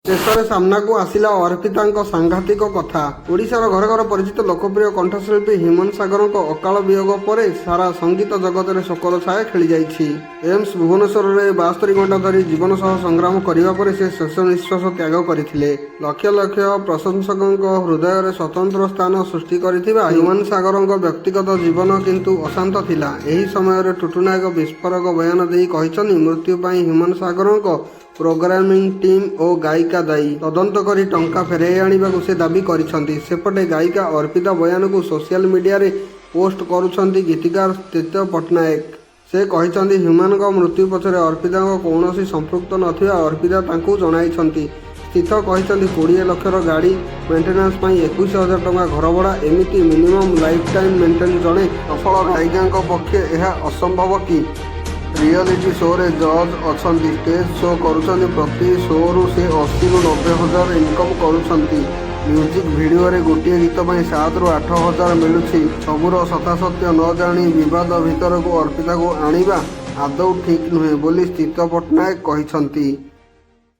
ଶେଷରେ ସାମ୍ନାକୁ ଆସିଲା ଅର୍ପିତାଙ୍କ ସାଂଘାତିକ କଥା। ଓଡ଼ିଶାର ଘରେ ଘରେ ପରିଚିତ ଲୋକପ୍ରିୟ କଣ୍ଠଶିଳ୍ପୀ ହ୍ୟୁମାନ ସାଗରଙ୍କ ଅକାଳ ବିୟୋଗ ପରେ ସାରା ସଙ୍ଗୀତ ଜଗତରେ ଶୋକର ଛାୟା ଖେଳିଯାଇଛି। ଏମ୍ସ ଭୁବନେଶ୍ୱରରେ 72 ଘଣ୍ଟା ଧରି ଜୀବନ ସହ ସଂଗ୍ରାମ କରିବା ପରେ ସେ ଶେଷ ନିଃଶ୍ୱାସ ତ୍ୟାଗ କରିଥିଲେ। ଲକ୍ଷ ଲକ୍ଷ ପ୍ରଶଂସକଙ୍କ ହୃଦୟରେ ସ୍ୱତନ୍ତ୍ର ସ୍ଥାନ ସୃଷ୍ଟି କରିଥିବା ହ୍ୟୁମାନ ସାଗରଙ୍କ ବ୍ୟକ୍ତିଗତ ଜୀବନ କିନ୍ତୁ ଅଶାନ୍ତ ଥିଲା। ଏହି ସମୟରେ ଟୁଟୁ ନାୟକ ବିସ୍ଫୋରକ ବୟାନ ଦେଇ କହିଛନ୍ତି, ମୃତ୍ୟୁ ପାଇଁ ହ୍ୟୁମାନ ସାଗରଙ୍କ ପ୍ରୋଗ୍ରାମିଂ ଟିମ୍ ଓ ଗାୟିକା ଦାୟୀ। ତଦନ୍ତ କରି ଟଙ୍କା ଫେରାଇ ଆଣିବାକୁ ସେ ଦାବି କରିଛନ୍ତି। ସେପଟେ ଗାୟିକା ଅର୍ପିତା ବୟାନକୁ ସୋସିଆଲ ମିଡିଆରେ ପୋଷ୍ଟ କରିଛନ୍ତି ଗୀତିକାର ସ୍ଥିତ ପଟ୍ଟନାୟକ। ସେ କହିଛନ୍ତି, ହ୍ୟୁମାନଙ୍କ ମୃତ୍ୟୁ ପଛରେ ଅର୍ପିତାଙ୍କ କୌଣସି ସମ୍ପୃକ୍ତି ନଥିବା ଅର୍ପିତା ତାଙ୍କୁ ଜଣାଇଛନ୍ତି। ସ୍ଥିତ କହିଛନ୍ତି, 20 ଲକ୍ଷର ଗାଡ଼ି ମେଣ୍ଟେନାନ୍ସ ପାଇଁ 21,000 ଟଙ୍କା ଘର ଭଡ଼ା, ଏମିତି ମିନିମମ୍ ଲାଇଫ୍ ଟାଇମ୍ ମେଣ୍ଟେନ୍ ଜଣେ ସଫଳ ଗାୟିକାଙ୍କ ପକ୍ଷେ ଏହା ଅସମ୍ଭବ କି? ରିଅଲିଟି ଶୋରେ ଜଜ୍ ଅଛନ୍ତି, ଷ୍ଟେଜ୍ ଶୋ କରୁଛନ୍ତି। ପ୍ରତି ଶୋରୁ ସେ 80ରୁ 90 ହଜାର ଇନକମ୍ କରୁଛନ୍ତି। ମ୍ୟୁଜିକ୍ ଭିଡିଓରେ ଗୋଟିଏ ଗୀତ ପାଇଁ 7ରୁ 8 ହଜାର ମିଳୁଛି। ସବୁର ସତ୍ୟାସତ୍ୟ ନ ଜାଣି ବିବାଦ ଭିତରକୁ ଅର୍ପିତାକୁ ଆଣିବା ଆଦୌ ଠିକ୍ ନୁହେଁ ବୋଲି ସ୍ଥିତ ପଟ୍ଟନାୟକ କହିଛନ୍ତି।